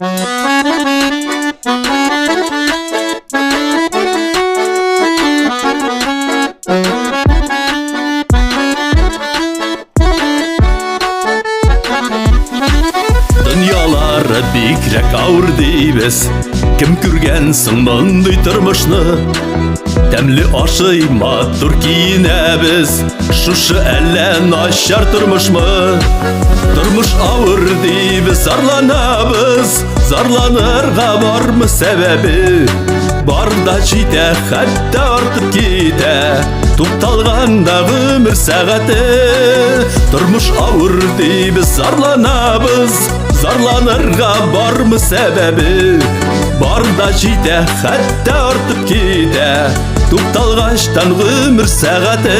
Дөньялары бигрәк авыр дибез. Кем күргән соң мондый тормышны? Тәмле ашый, матур киенәбез. Шушы әллә начар тормышмы? Тормыш авыр дибез, зарланабыз. Зарланырга бармы сәбәбе? Бар да җитә, хәтта артып китә. Тукталганда гомер сәгате. Тормыш авыр дибез, зарланабыз. Зарланырга бармы сәбәбе? Бар да җитә, хәтта артып китә. Тукталгачтан гомер сәгате.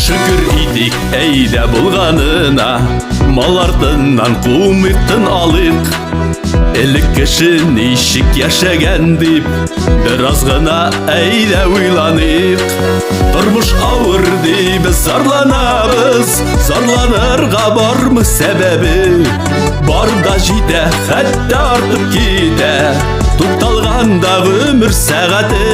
Шөкер итик әйдә булганына, Мал артыннан кумыйк, тын алыйк. Элек кеше ничек яшәгән дип, Бераз гына әйдә уйланыйк. Тормыш авыр дибез, зарланабыз, Зарланырга бармы сәбәбе? Бар да җитә, хәтта артып китә. Тукталганда гомер сәгате.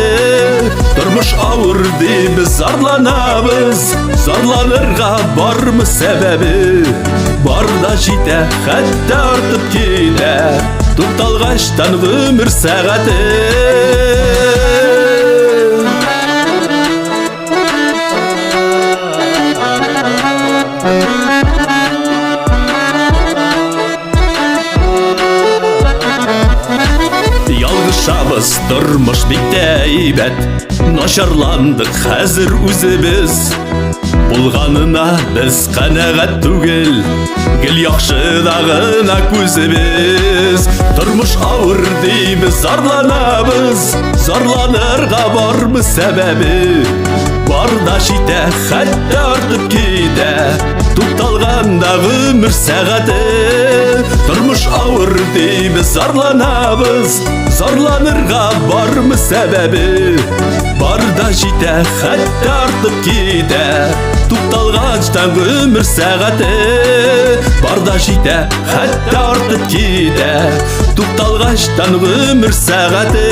Тормыш авыр дибез, зарланабыз, Зарланырга бармы сәбәбе? Бар да җитә, хәтта артып китә. Тукталгачтан гомер сәгате. Ялгышабыз, тормыш бик тә әйбәт. Начарландык хәзер үзебез. Булганына без канәгать түгел. Гел яхшыда гына күзебез. Тормыш авыр дибез, зарланабыз. Зарланырга бармы сәбәбе? Бар да җитә, хәтта артып китә. Тукталганда гомер сәгате. Тормыш авыр дибез, зарланабыз. Зарланырга бармы сәбәбе? Бар да җитә, хәтта артып китә. Тукталгачтан гомер сәгате. Бар да җитә, хәтта артып китә. Тукталгачтан гомер сәгате.